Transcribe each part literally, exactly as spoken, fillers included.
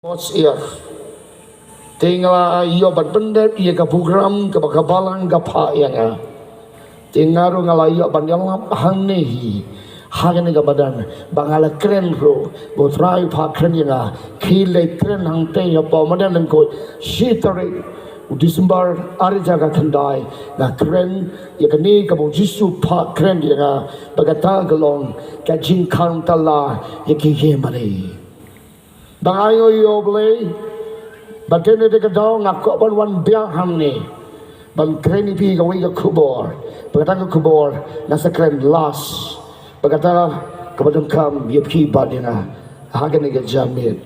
Mos ïa. Te nga la ïoh ban pyndep ïa ka program kaba ka balang ka phah ïa nga. Te nga ruh nga la ïoh ban ïalap hangne hi. Ha kane ka madan ba nga la kren ruh, ba U Trai u phah kren ïa nga. Khie leit kren hangtei hapoh madan Lyngkhuid, shi tarik u December ar hajar khyndai. Nga kren ïa kane kaba U Jisu u phah kren ïa nga, ba kata ka long ka jingkhang tala ïa ki ïingmane. Ba nga ainguh ïa U Blei ba kane te ka daw nga kwah ban wan biang hangne ban kren ïa phi kawei ka khubor. Ba kata ka khubor nga sa kren last. Ba kata kaba donkam ïa phi bad ïa nga ha kane ka janmiet.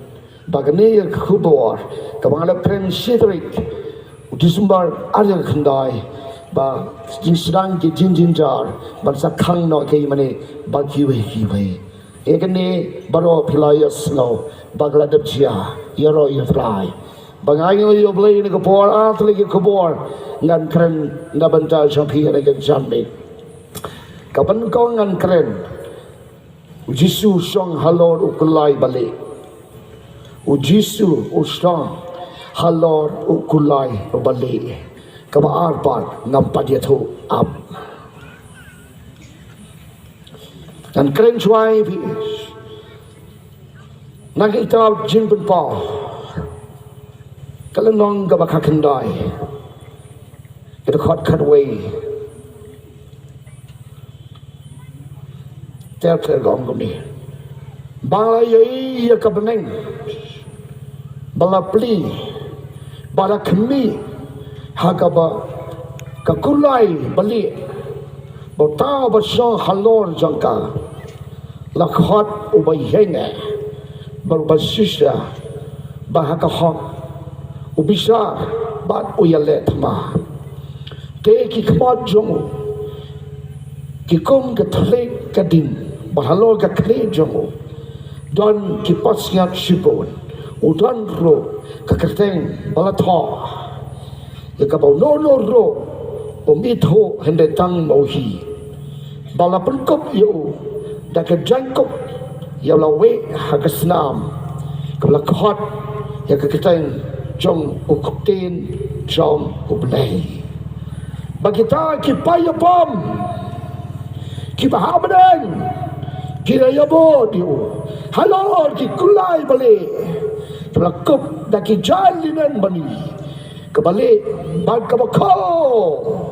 Ba kane ka khubor kaba nga la kren shi tarik u December ar hajar khyndai, ba jingsdang ki jingjynjar ban sa khang noh ki ïingmane bad kiwei kiwei. Ïa kane baroh phi la ïohsngew ba ka la dep jia, ïaroh ïa U Trai. Ba nga ainguh ïa U Blei, ïa kane ka por ar tylli ki khubor ngan kren na bynta jong phi ha kane ka janmiet. Kaba nyngkong ngan kren, U Jisu u shong halor u kulai balieh. U Jisu u shong halor u kulai balieh. Kaba ar pat ngam pat ïathuh ap. Ngan kren shuwa ïa phi na ka kitab Jingpynpaw, ka lynnong kaba khatkhyndai, ka dkhot khatwei ter ter ka ong kumne: Ba la ïohi ïa ka bneng ba la plie, ba la khmih ha kaba ka kulai balieh, bad uta uba shong halor jong ka la khot uba ïeng eh bad uba shisha ba ha ka hok, u bishar bad u ïaleh thma. Te ki khmat jong u ki kum ka thylliej ka ding, bad halor ka khlieh jong u don ki pansngiat shibun. U don ruh ka kyrteng ba la thoh, ïa kaba uno uno ruh um ithuh hynrei tang ma u hi. Ba la pynkup ïa u da ka jaiñkup ïa la wei ha ka snam, kaba la khot ïa ka kyrteng jong u Ktien jong U Blei. Ba kita ki paid ïapom kiba ha bneng ki la ïabud ïa u halor ki kulai balieh, kaba la kup da ki jaiñ linen balieh, kaba lieh bad kaba khaw.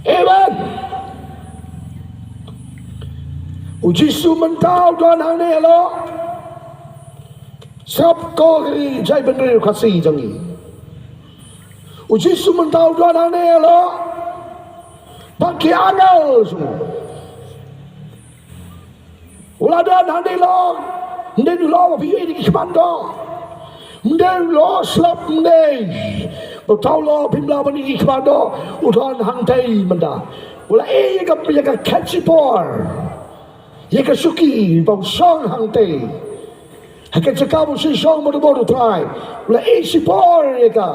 Amen. U Jisu mynta u don hangne halor. Sngap ko ka ri jaitbynriew Khasi jong ngi. U Jisu mynta u don hangne halor bad ki angel jong u. U la don hangne halor. Ym dei u lyoh ba phi ïohi da ki khmat doh. Ym dei u lyoh slap, ym dei. Ba uta u lyoh phim lah ban ïohi da ki khmat doh. U don hangtei mynta. U la ïeh ïa ka, ïa ka khet shipor, ïa ka shuki ba u shong hangtei. Ha ka jaka ba u shong bad u Trai. U la ïeh shipor ïa ka.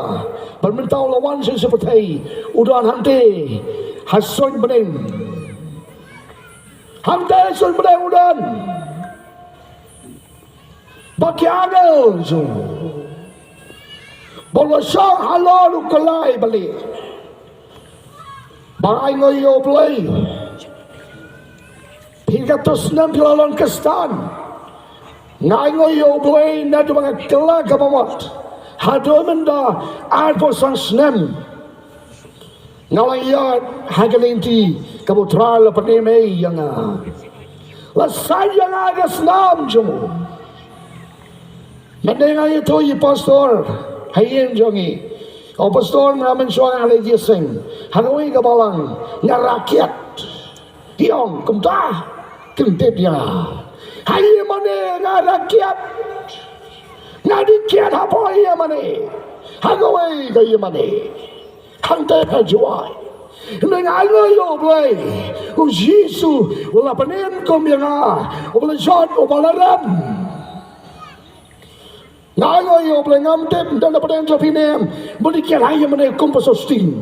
Bad mynta u la wan sha pyrthei. U don hangtei ha suiñ bneng. Hangtei ha suiñ bneng u don bad ki angel jong u. Ba u la shong halor u kulai balieh. Ba nga ainguh ïa U Blei. Phi katto snem phi la long Khristan. Nga ainguh ïa U Blei naduh ba nga kylla ka bamut haduh mynta arphew san snem. Nga la ïaid ha ka lynti kaba U Trai u la pynim ïa nga. La sait ïa nga ha ka snam jong u. Mynne nga ïathuh ïa u pastor ha ïing jong ngi. O pastor, nga mynshuwa nga la ïaseng ha kawei ka balang, nga rakiat. Ki ong kumta, kyntiew ïa nga. Ha ïingmane nga rakiat. Nga dei kiat hapoh ïingmane, ha kawei ka ïingmane. Hangta ha Jowai. Nga ainguh ïa U Blei, U Jisu u la pynim kum ïa nga, u la jot, u la rem. Nga ainguh ïa U Blei, ngam tip ynda na pdeng jong phi ne em, ba dei kiat ha ïingmane kum u Pastor Sting.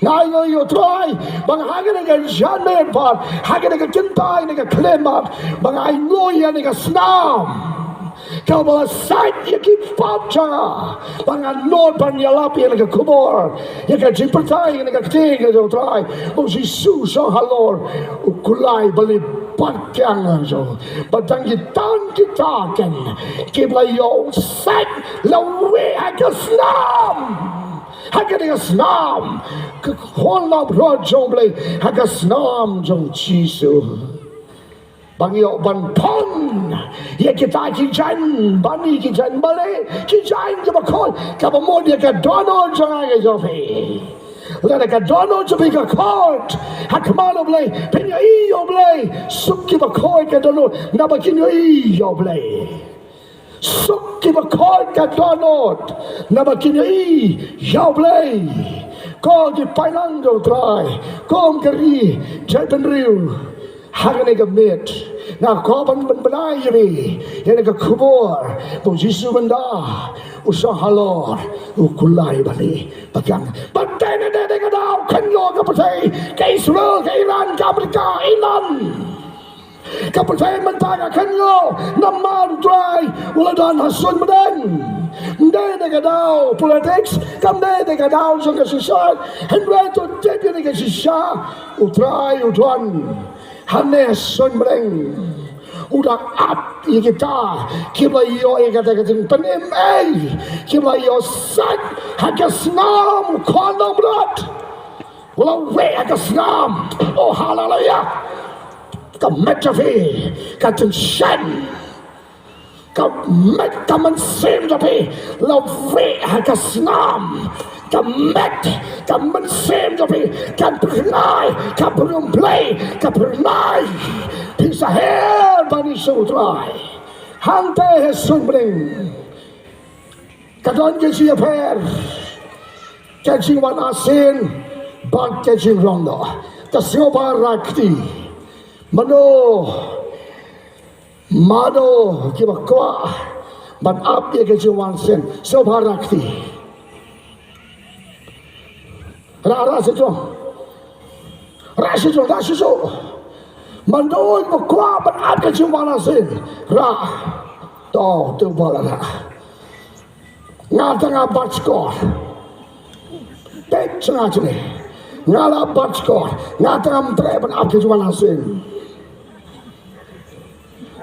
Nga ainguh ïa U Trai ba nga ha kane ka janmiet pat, ha kane ka kynthei ne ka khlem pat, ba nga ainguh ïa kane ka snam, Kaba la sait ïa ki pop jong nga ba ngan nud ban ïalap ïa ka khubor, ïa ka jingpyrthei, ïa ka ktien ka jong U Trai. U Jisu u shong halor, u kulai bali bad kiang jong. Ba tang kita, kita ken kiba la ïoh sait, la weh ha ka snam, ha ka snam ka khun nongpynïaid jong U Blei, ha ka snam jong U Jisu. Ba ngi ïoh ban phong ïa kita ki jaiñ, ba ngi ki jaiñ, balei ki jaiñ kiba khuid, kaba mut ïa ka dohnud jong nga ïa phi. Lada ka dohnud jong phi ka khuid ha khmat U Blei, phin ïohi ïa U Blei. Suk kiba khuid ka dohnud, naba kin ïohi ïa U Blei. Suk kiba khuid ka dohnud, naba kin ïohi ïa U Blei. Ko ki paidlang jong U Trai, ko ka ri jaitbynriew, ha kane ka miet nga kwah ban pynbna ïa phi ïa kane ka khubor ba U Jisu mynta u shong halor, u kulai bali bad kiang. Bad te na kane ka daw, khynñiuh ka pyrthei, ka Israel, ka Iran, ka Amerika, Iran. Ka pyrthei mynta ka khynñiuh namar U Trai u la don ha suiñ bneng. Ym dei da ka daw politics, kam dei da ka daw jong ka shisha. Hynrei to tip ïa kane ka shisha, U Trai u don hangne ha suiñ bneng. U dang ap ïa kita kiba ïoh ïa kata ka jingpynim ei, kiba ïoh sait ha ka snam u khun nongpynïaid. U la weh ha ka snam. Oh, haleluya. Ka met jong phi ka tyngshaiñ. Ka met, ka mynsiem jong phi la weh ha ka snam. Ka met, ka mynsiem jong phi kan phyrnai, ka phyrnai, ka phyrnai. Phin sa her ban ïashem U Trai hangta ha suiñ bneng. Ka don ka jingïapher, ka jingwan arsien bad ka jingrong noh. Ka sngewbha rakti. Mano, mano kiba kwah ban ap ïa ka jingwan arsien, sngewbha rakti. Rah, rah shuh shuh. Rah shuh shuh, rah shuh shuh. Mano ba kwah ban ap ka jingwan arsien, rah. To, to ba la rah. Nga tang nga bat skor. Peit sha nga shane. Nga la bat skor. Nga tang ngam treh ban ap ka jingwan arsien.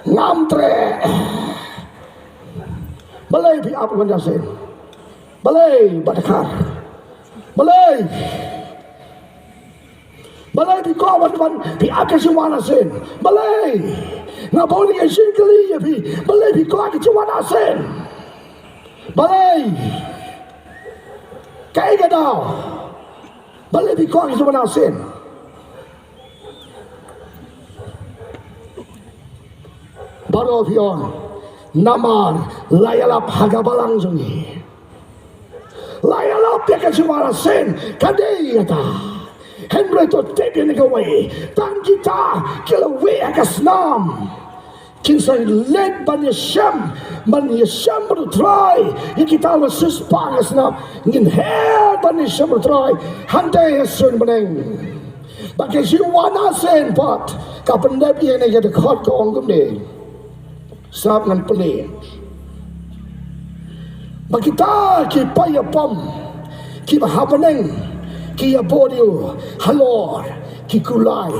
Ngam treh. Balei phi ap ka jingwan arsien? Balei Bah Dkhar? Balei? Balei phi kwah ban, ban phi ap ka jingwan arsien? Balei? Nga bun ïa ka jingkylli ïa phi. Balei phi kwah ka jingwan arsien? Balei? Kaei ka daw? Balei phi kwah ka jingwan arsien? Baroh phi ong, namar la ïalap ha ka balang jong ngi. La ïalap ïa ka jingwan arsien, ka dei kata. Hynrei to tip ïa kane kawei, tang kita ki la weh ha ka snam. Kin sa leit ban ïashem, ban ïashem bad U Trai ïa kita la siewspah ha ka snam. Ngin her ban ïashem bad U Trai hangta ha suiñ bneng. Ba ka jingwan arsien pat ka pyndep ïa kane ka dkhot, ka ong kumne. Sngap ngan pule. Ba kita ki paid ïapom kiba ha bneng ki ïabud ïa u halor ki kulai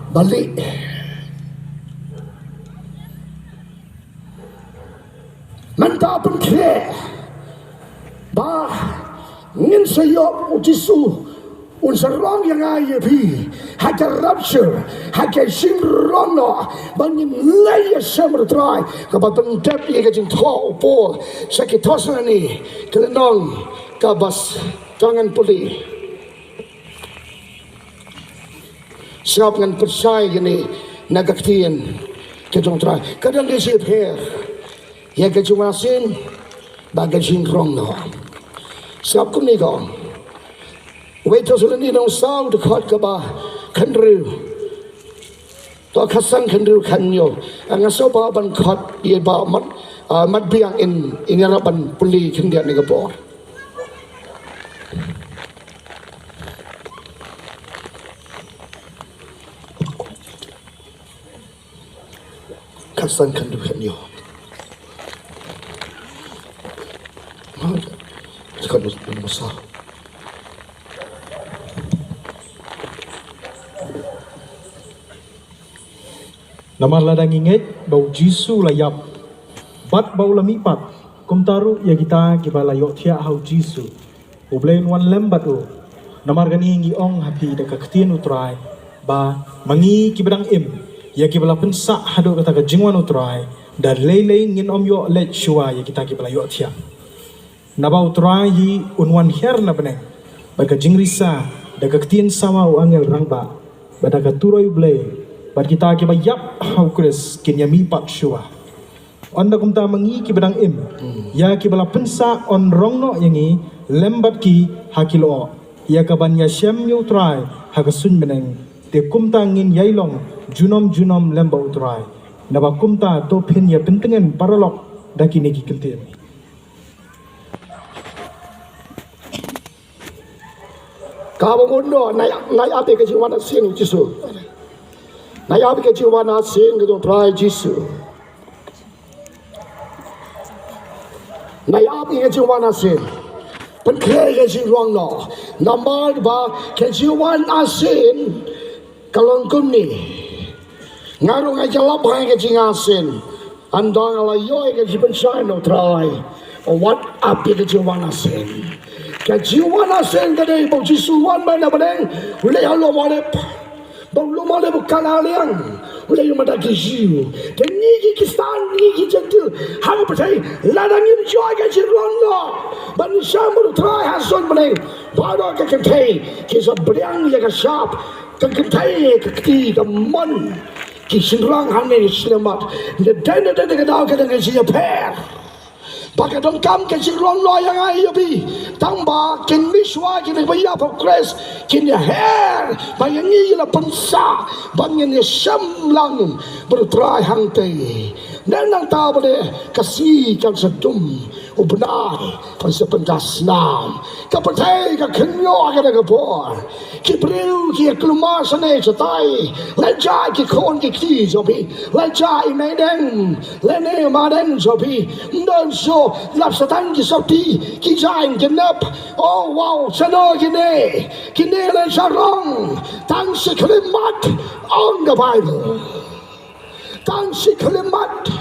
balieh. Mynta pynkhreh ba ngin sa ïoh, U Jisu un sa rong ïa nga ïa phi ha ka rapture, ha ka jingrong noh, ba ngin leit ïashem bad U Trai. Kaba pyndep ïa ka jingthoh u Paul sha ki Thessaloni, ka lynnong kaba s-, to ngan pule. Sngap ngan pynshai kane na ka ktien ka jong U Trai. Ka don ka jingïapher ïa ka jingwan arsien bad ka jingrong noh. Sngap kumne ka ong. Wei Thessaloni lynnong saw, dkhot kaba khathynriew. To khatsan, khathynriew, khathynñiew. Nga sngewbha ban khot ïa ba mat, ah, mat biang in, in ïarap ban pule khyndiat ha kane ka por. Khatsan, khathynriew, khathynñiew. Namar lada ngi ngeit ba u Jisu u la ïap bad ba u la mihpat, kumta ruh ïa kita kiba la ïohthiah ha u Jisu, U Blei un wan lem bad u. Namar kane ngi ong ha phi da ka ktien u Trai, ba ma ngi kiba dang im, ïa kiba la pynsah haduh kata ka jingwan u Trai, da lei lei ngin ym ïoh leit shuwa ïa kita kiba la ïohthiah. Naba u Trai hi un wan hiar na bneng bad ka jingrisa, da ka ktien sama u angel rangbah, bad da ka turoi u Blei, bad kita kiba ïap ha u Khrist kin ïa mihpat shuwa. Ynda kumta ma ngi kiba dang im, ïa kiba la pynsah yn rong noh ïa ngi lem bad ki ha ki lyoh, ïa kaban ïashem ïa u Trai ha ka suiñ bneng. Te kumta ngin ïai long junom junom lem bad u Trai. Naba kumta to phin ïa pyntngen paralok da kine ki kyntien. Kaba mut noh, nai, nai ap ïa ka jingwan arsien u Jisu. Nai ap ïa ka jingwan arsien ka jong u Trai Jisu. Nai ap ïa ka jingwan arsien. Pynkhreh ïa ka jinglong noh. Namar ba ka jingwan arsien ka long kumne. Nga ruh nga ïalap ha ka jingarsien. Ynda nga la ïoh ïa ka jingpynshai na u Trai, wat ap ïa ka jingwan arsien. Ka jingwan arsien ka dei ba u Jisu u wan beit na bneng, u leit ha lum Olib. Ba u lum Olib u kylla liang, u leit ïa u mynta ki Jiw. Te ngi ki Khristan, ngi ki Jentil ha ka pyrthei, lada ngim ïoh ïa ka jinglong noh ban ïashem bad u Trai ha suiñ bneng, baroh ka kynthei ki sa bring ïa ka shap. Ka kynthei ka kti ka mon. Ki shynrang hangne shlem bad. Dei, dei, dei, dei ka daw ka dang ka jingïapher. Ba ka donkam ka jinglong noh ïa nga ïa phi. Tang ba kin mih shuwa kine kiba ïap ha u Khrist kin ïaher ba ïa ngi la pynsah ba ngin ïashem lang bad u Trai hangtei. Dei nangta ba dei ka sngi kan sa dum. U bnai, pynshai pynda snam. Ka pyrthei ka khynñiuh ha kane ka por. Ki briew ki ïakulmar shane shatai. Leit jia ki khun ki kti jong phi. Leit jia i meideng. Lane madeng jong phi. Ym don shuh, lap sa tang ki sopti. Ki jaiñ ki nep. Oh wow, shano kine. Kine leit sha rong. Tang shi khyllipmat. Ong ka Baibl. Tang shi khyllipmat.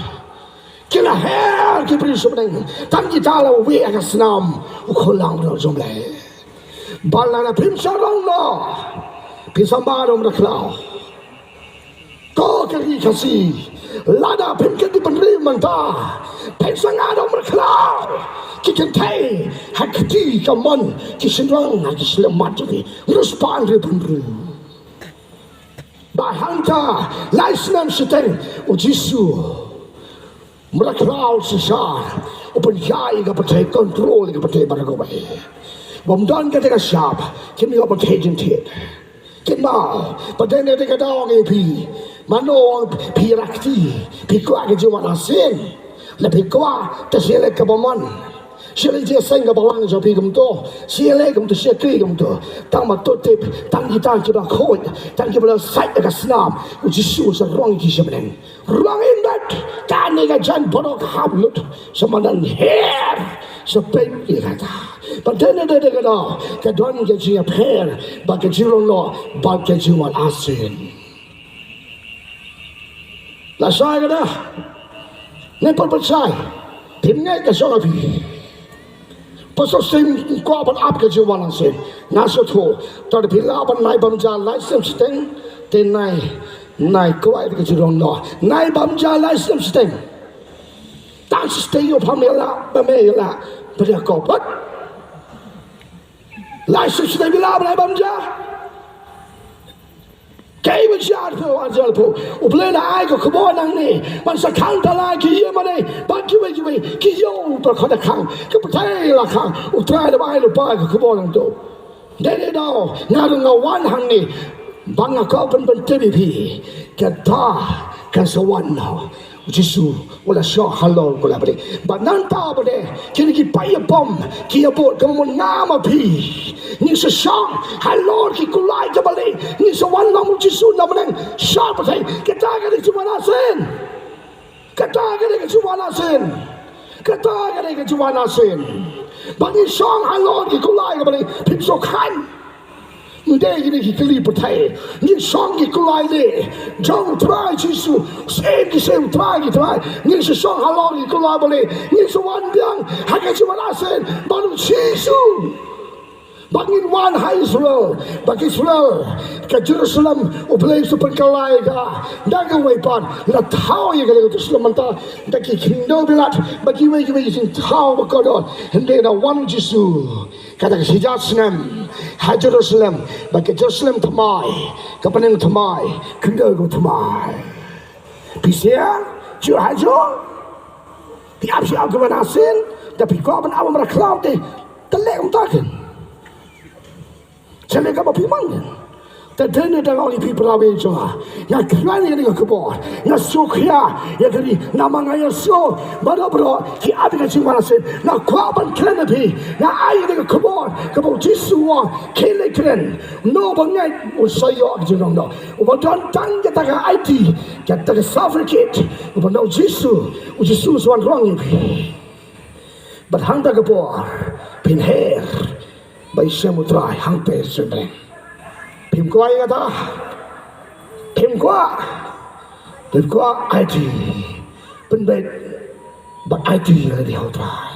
Ki la her ki briew sha bneng. Tang kita la wieh ha ka snam u khun langbrot jong U Blei. Bad lada phim shah rong noh, phin sa mad ha u mrad khlaw. Ko ka ri Khasi, lada phim kyntiew bynriew mynta, phin sa mad ha u mrad khlaw. Ki kynthei ha kti kamon, ki shynrang ha ki shyllangmat jong ki. Riewspah hynriewphew hynriew. Ba hangta lai snem shiteng u Jisu mrad khlaw shisha u pynïaid ïa ka pyrthei, control ïa ka pyrthei baroh kawei. Bym don kata ka shap, kin ïoh ban theh jingthied. Kin mut ba dei ne dei ka daw ngi phi. Mano phi rakti, phi kwah ka jingwan arsien. Lada phi kwah, te shu leh kaba mon. Shu leh jingïaseng ka balang jong phi kumto. Shu leh kumto, shu kri kumto. Tang ba to tip, tang kita kiba la khuid, tang kiba la sait ïa ka snam. U Jisu sa rong ïa ki sha bneng. Rong im bad, kane ka jaiñ baroh ka hap lut. Sa madan her, sa peit ïa kata. Ba dei ne dei ka daw, ka don ka jingïapher, bad ka jinglong noh, bad ka jingwan arsien. Lashai ka dah. Ngin pynshai. Phim ngeit ka shong ha phi. Pastor Sting kwah ban ap ka jingwan arsien. Nga sngewthuh. Te lada phi lah ban nai bam ja lai snem shiteng. Te nai, nai kwah ka jinglong noh. Nai bam ja lai snem shiteng. Tang shiteng ïoh pha me lah, ba me lah. Ba ïa ko pat. Lai snem shiteng phi lah ban nai bam ja. Kaei ba jia arphew, ar hajar arphew. U Blei la ai ka khubor nangne. Ban sa khang da la ki ïa mane. Bad kiwei kiwei. Ki ïoh u Trai khot da khang. Ka pyrthei la khang. U Trai da ai lypa ka khubor nangto. Dei dei daw. Nga ruh nga wan hangne. Ba nga kwah ban pyntip ïa phi. Kata kan sa wan noh. U Jisu u la shoh halor u kulai balieh. Bad nangta ba dei kine ki paid ïapom ki ïabud, ka mut nga ma phi. Ngin sa shong halor ki kulai ka balieh. Ngin sa wan long u Jisu na bneng sha pyrthei. Kata ka dei ka jingwan arsien. Kata ka dei ka jingwan arsien. Kata ka dei ka jingwan arsien. Ba ngin shong halor ki kulai kaba leh, phim shong khan. Ngi dei kine ki kali pyrthei. Ngin shong ki kulai leh jong u Trai Jisu. Shem ki shem u Trai ki trai. Ngin sa shong halor ki kulai ba leh. Ngin sa wan biang ha ka jingwan arsien bad u Jisu. Ba ngin wan ha Israel. Ba ka Israel, ka Jerusalem, U Blei u sa pynkylla ïa ka da kawei pat. La thaw ïa ka Jerusalem mynta da ki khyndew bilat, ba kiwei kiwei ki jingthaw ba kordor. Hynrei da wan u Jisu, kata ka shi hajar snem ha Jerusalem, ba ka Jerusalem thymmai, ka bneng thymmai, khyndew ka thymmai. Phi sngewthuh hajuh? Phi ap shi ap ka wan arsien, da phi kwah ban ap ba mrakhlaw te, te leh kumta kein. Sha leh kaba phi mon kein. Te dei ne dang ong ïa phi para bangeit jong nga. Nga kren ïa kane ka khubor. Nga sngewkhia ïa kane namar nga ïohsngew baroh baroh ki ap ïa ka jingwan arsien. Nga kwah ban kren ïa phi. Nga ai ïa kane ka khubor kaba u Jisu u ong, khie leit kren. Uno uba ngeit un sa ïoh ka jinglong noh. Uba don tang kata ka aiti, kata ka certificate, uba don u Jisu, u Jisu u sa wan rong ïa phi. Bad hangta ka por phin her ba ïashem U Trai hangta ha suiñ bneng. Phim kwah ïa kata? Phim kwah? Phim kwah? Aiti. Pynbeit bad aiti ïa lade ha U Trai.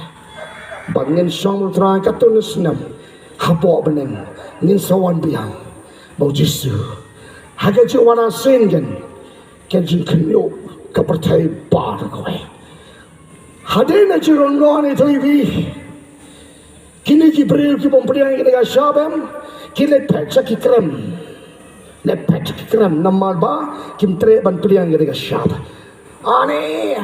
Ba ngin shong bad U Trai katto katne snem hapoh bneng. Ngin sa wan biang bad u Jisu ha ka jingwan arsien kein. Ka jingkhynñiuh ka pyrthei baroh kawei. Hadien ka jingrong noh ïa phi, kine ki briew ki bym pdiang ïa kane ka shap, em, ki leit phet sha ki krem. Leit phet sha ki krem namar ba kim treh ban pdiang ïa kane ka shap. Ani,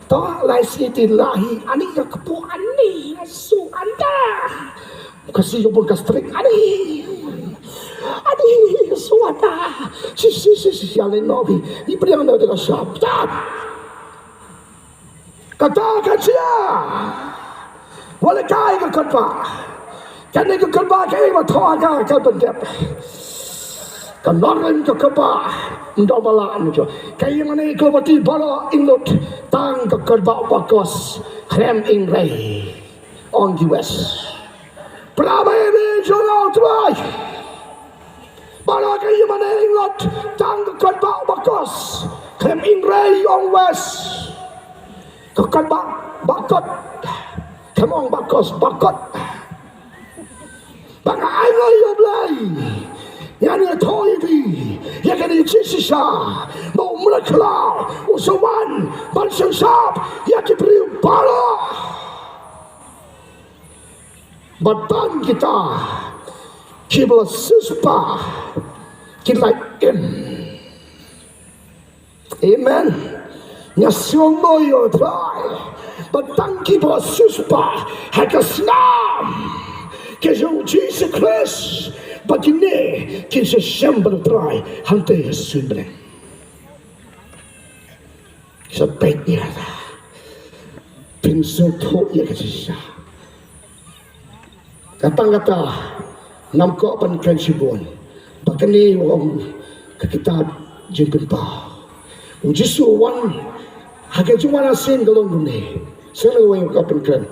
to lai siti lahi, ani ka kpu ani, su anda. Ka si yo pun ka strik ani. Ani, su anda. Si, si, si, si, ale no bi. Ni pdiang ïa kane ka shap. Tat. Kata ka jia. Wat la kai ka kotbah. Kane ka kotbah kaei ba thoh ha ka, ka ban dep. Ka nongrim ka kotbah. Ym don ba lah ym jia. Ka ïing mane ka bati baroh ym lut. Tang ka kotbah bakos. Khlem ïng rei. Ong ki West. Para bangeit jong U Trai. Baroh ka ïing mane ym lut, tang ka kotbah bakos. Khlem ïng rei, ong West. Ka kotbah bakot. Khlem ong bakos, bakot. Ba nga ainguh ïa U Blei. Ngan ïathuh ïa phi ïa kane ka jingshisha ba U Mrakhla u sa wan ban sngewsih ïa ki briew baroh. Ba tang kita kiba la siewspah kin lait im. Amen. Nga sngewnguh ïa U Trai ba tang kiba la siewspah ha ka snam ka jong U Jisu Khrist, ba kine kin sa shem bad U Trai hangta ha suiñ bneng. Sa peit ïa kata. Phin sngewthuh ïa ka shisha. Ka tang kata, ngam kwah ban kren shibun. Ba kane u ong ka kitab Jingpynpaw. U Jisu u wan ha ka jingwan arsien ka long kumne. Sngewbha ïa ka pynkren.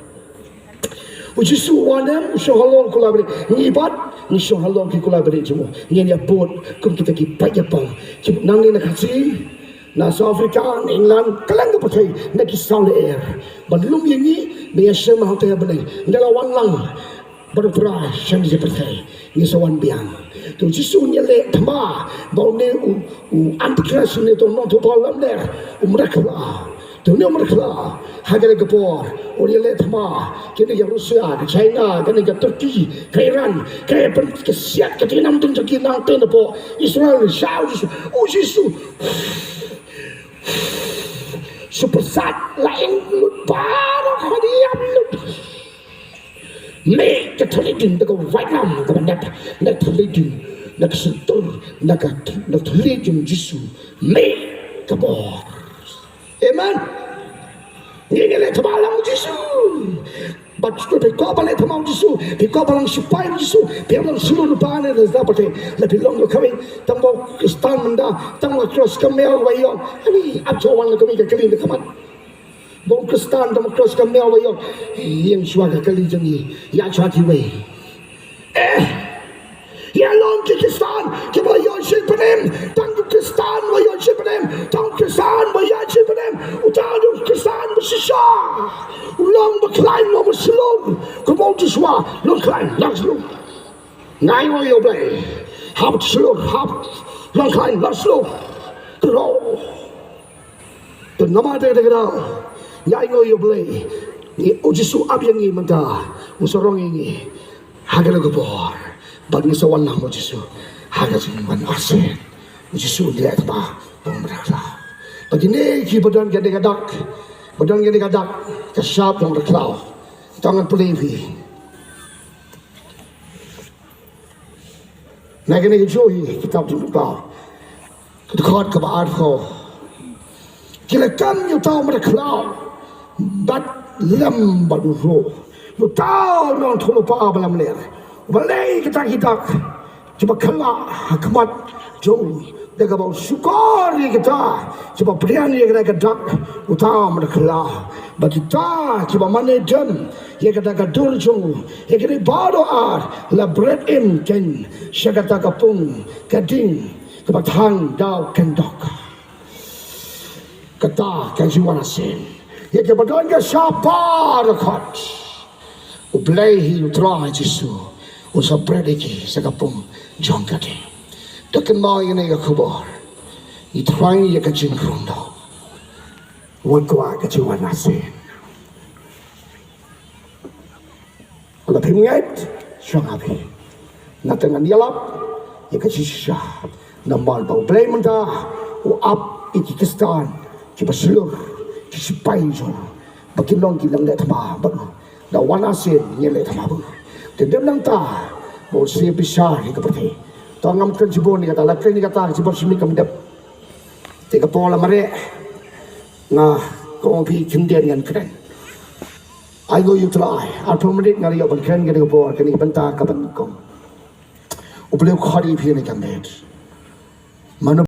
U Jisu u wan, em, u shong halor ki kulai barieh. Ngi pat ngi shong halor ki kulai barieh jong u. Ngin ïa bud kum kita ki paid ïapong. Ki nangne na Khasi, na South Africa, na England, kylleng ka pyrthei, na ki saw lyer. Ban lum ïa ngi ban ïashem hangta ha bneng. Ynda la wan lang bad U Trai sha kane ka pyrthei, ngi sa wan biang. Te U Jisu un ïaleh thma ba une u, u Antichrist, une u nongthoh lamler, u Mrakhla. Te une u Mrakhla ha kane ka por un ïaleh thma, kane ka Russia, ka China, kane ka Turkey, ka Iran, ka pyn, ka siat, ka jingnam jong ki nangta napoh Israel, sha U Jisu, U Jisu. Super sat la ïng lut baroh, ka diam lut. Mih ka thylliej ding da ka waitlam kaba nep, na ka thylliej ding, na ka shyntur, na ka, na ka thylliej jong U Jisu. Mih ka bor. Amen. Ngi ngi leh thma lang U Jisu. Bad phi kwah ban leh thma U Jisu, phi kwah ban long sipai U Jisu, phi kwah ban long shlur ba ne da pate, la phi long lo kawei, tang ba Khristan mynta, tang ba cross ka mel wa ïong. Ani ap jo wan lo kawei ka kali da khmat. Bun Khristan tang ba cross ka miaw ba ïoh. Ïeng shuwa ka kali jong ngi. Ïa shuwa kiwei. Eh. Ïa long ki Khristan kiba ïoh sheptieng. Tang ki Khristan ba ïoh sheptieng. Tang Khristan ba ïoh sheptieng. Uta u Khristan ba shisha u long ba khlaiñ, long ba shlur. Kumba u Joshua, long khlaiñ, long shlur. Nga ainguh ïa U Blei. Hap shlur, hap long khlaiñ, long shlur. Kyrpad. Te namar kata ka daw, ngi ainguh ïa U Blei. Ngi, U Jisu ap ïa ngi mynta, u sa rong ïa ngi ha kane ka por. Bad ngi sa wallam U Jisu ha ka jingwan arsien. U Jisu u leh thma jong U Mraw. Bad kine kiba don kane ka dak, ba don kane ka dak ka shap jong U Mraw, to ngan pule ïa phi. Na kane ka jong ngi, kitab Jingpynpaw, ka dkhot kaba arphew. Ki la kam ïa uta U Mraw bad lem bad u ruh, ïa uta u nongïathuhlypa ba lamler, uba leh kata ki dak kiba kylla ha khmat jong u, da kaba u shukor ïa kita kiba pdiang ïa kata ka dak uta U Mraw. Bad kita kiba mane dem ïa kata ka dur jong u, ïa kine baroh ar la bret im kein sha kata ka pung ka ding kaba thang da u kyndok. Kata ka jingwan arsien ïa kiba don ka shap baroh khoit. U Blei hi, U Trai Jisu, u sa bret ïa ki sha ka pung jong ka ding. To kynmaw ïa kane ka khubor. Ngi thrang ïa ka jingrung noh. Wat kwah ka jingwan arsien. Lada phim ngeit, shong ha phi. Nangta ngan ïalap ïa ka jingshisha. Namar ba U Blei mynta u ap ïa ki Khristan kiba shlur, ki sipai jong u, ba kin long ki nongleh thma bad u. Da wan arsien ngi leh thma bad u. Te dep nangta ba u sa bishar ïa ka pyrthei. To ngam kren shibun ïa kata, la kren ïa kata shibun shimit kam dep. Te ka por la mareh, nga kong phi khyndiat ngan kren. Ai, ko ïa U Trai, arphew minit nga la ïoh ban kren kane ka por, kane ka bynta kaba nyngkong. U Blei u khot ïa phi kane ka miet. Mano